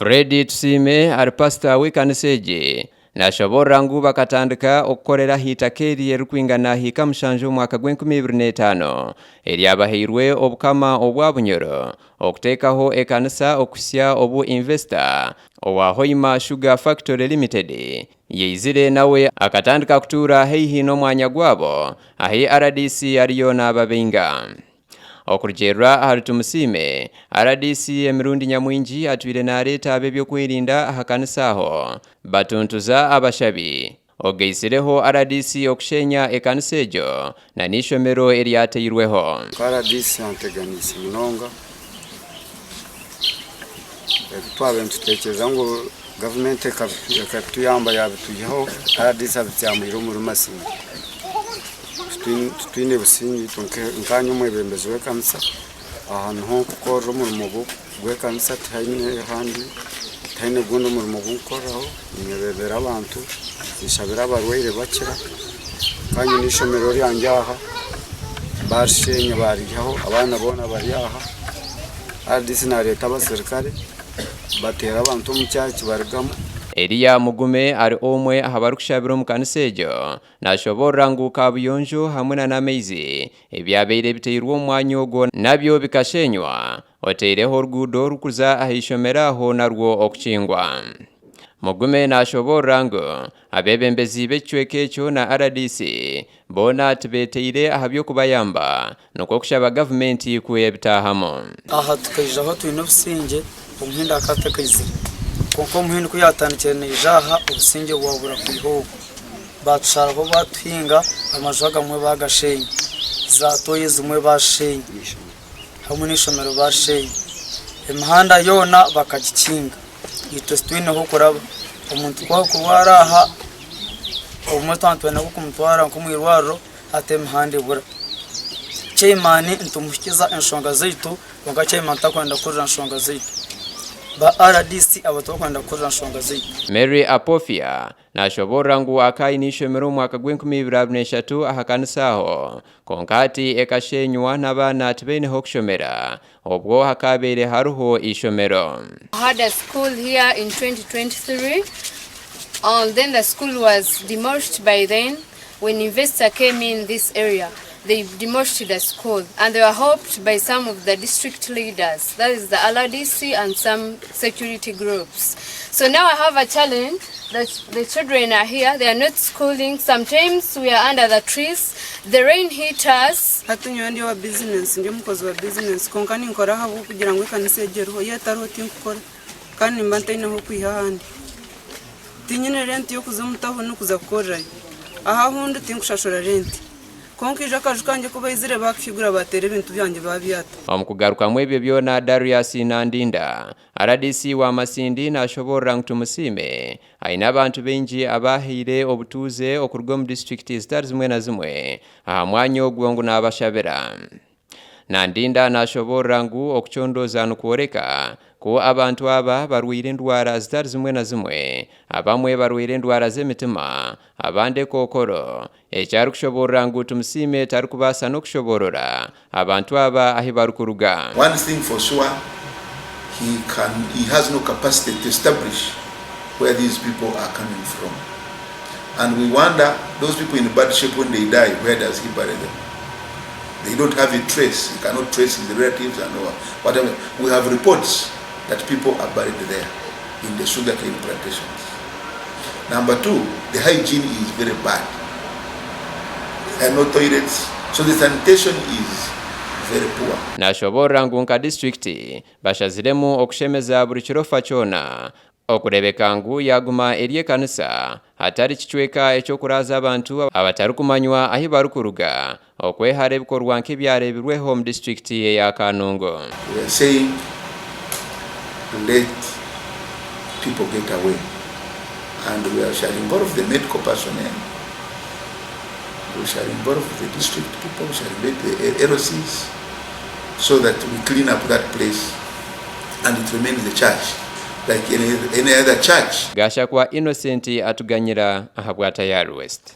Fred Tusiime ari pasita w'ekanisa egi nashoboorora ngu bakatandika okukorera ah'eitaka eri eririkwingana hiika mushanju omu mwaka gw'enkumi ibiri n'etaano eryabahairwe Obukama obwa Bunyoro okuteekaho ekanisa okuhitsya obu invesita owa Hoima Sugar Factory Limited yaizire nawe akatandika kutuura haihi n'omwanya gwabo ahi rdc ariyo nababinga. Okurugiirira ahari Tumusiime, rdc emirundi nyamwingi atwire nareeta ab'ebyokwerinda aha kanisa aho batuntuza abashabi. Ogaitsireho rdc okushenya ekanisa egyo na n'eishomero eryateirweho. Rdc anteganiise munonga. Ebi twabaire nitutekyereza ngu gavumenti ekatuyamba yabitwihaho, rdc abityamwire omuri Masindi. Titwine busingye itwe nkanye omwebembezi w'ekanisa, aha niho nkukorera omurimo gw'ekanisa tihaine ahandi, tihaine gundi murimo ogu nkukoreraho, ninyebembera abantu, nshabira abarwaire bakira, kandi nyine eishomero ryangye aha, barisheenya bariihaho abaana boona bari aha, rdc nareeta abaserukare bateera abantu omu kyaki barugamu. Eliya Mugume ari omwe aha barikushabira omu kanisa egyo Nashoboorora ngu kaabuyonjo hamwe na n'amaizi ebyabaire biteirwe omu mwanya ogwo nabyo bikashenywa, oteireho oruguudo orurikuza aha ishomero aho narwo okukingwa. Mugume nashoboorora ngu abeebembezi b'ekicweka ekyo na rdc boona tibeteire aha by'okubayamba nikwo kushaba gavumenti ku ebitaahamu. Aha tukaijaho twine obusingye, omuhendo akaba atakaizire. Kwonka omuhendo ku yaatandikire naija aha, obusingye bwabura kwiha obwo. Baatusharaho baatuhinga, amaju agamwe baagasheenya, zaatooyi ezimwe baazisheenya, hamwe n'eishomero baarisheenya. Emihanda yoona bakagikinga, itwe titwine h'okuraba. Omuntu ku arikurwara aha, obumwe twaba nitwenda nk'okumutwara nk'omu irwariro hati emihanda ebura. Chairman nitumuhikiza enshonga zaitu kwonka chairman tarikwenda kuhurira nshonga zaitu. Ba RDC abo tibarikwenda kuhurira nshonga zaitu. Mary Apofia Nashoboorora ngu akaba aine eishomero omu mwaka gw'enkumi ibiri abiri n'eshatu aha kanisa aho, kwonka hati ekashenywa n'abaana tibaine h'okushomera obwo hakaabaire hariho eishomero. I had a school here in 2023 and then the school was demolished by then when investor came in this area they demolished the school and they were helped by some of the district leaders that is the RDC and some security groups so now I have a challenge that the children are here they are not schooling sometimes we are under the trees the rain hit us. Hati nyowe ndi owa bizinesi, ndi omukozi wa bizinesi kwonka ninkora ahabw'okugira ngu ekanisa egi eriho, yaaba etariho tinkukora kandi nimba ntaine h'okwiha ahandi. Tinyine renti y'okuza omu tawuni kuza kukorerayo. Aha ahu ndi tinkushashura renti. Kwonka ijo akaju kangye ku baizire baakahigura baateera ebintu byangye baabyata. Omu kugarukamu ebyo byona Darius Nandinda, Rdc wa Masindi nashoboorora ngu Tumusiime aine abantu baingi abaahaire obutuuze okuruga omu disiturikiti zitari zimwe na zimwe aha mwanya ogwo ngu nabashabira. Nandinda nashoboorora ngu okucondooza nikworeka ku abantu aba barwaire endwara zitari zimwe na zimwe, abamwe barwaire endwara z'emitima, abandi ekookoro, eki arikushoboorora ngu Tumusiime tarikubaasa n'okushoboorora abantu aba ahi barikuruga. One thing for sure, he can, he has no capacity to establish where these people are coming from and we wonder those people in bad shape when they die where does he bury them? They don't have a trace, he cannot trace his relatives and all whatever. We have reports that people are buried there in the sugar cane plantations. Number two, the hygiene is very bad. There are no toilets, so the sanitation is very poor. Nashoboorora ngu nka disiturikiti bashaziremu okushemeza buri kirofa kyona okureebeka ngu yaaguma eri ekanisa hatari kicweka eky'okuraaza abantu abatarikumanywa ahi barikuruga okwehara ebikorwa nk'ebyareebirweho omu disiturikiti eya Kanungu. We are saying let people get away and we shall involve the medical personnel, we shall involve the district people, we shall involve the LCs so that we clean up that place and it remains a church like any, any other church. Gashakwa Innocent atuganyira ahabwa Tayari West.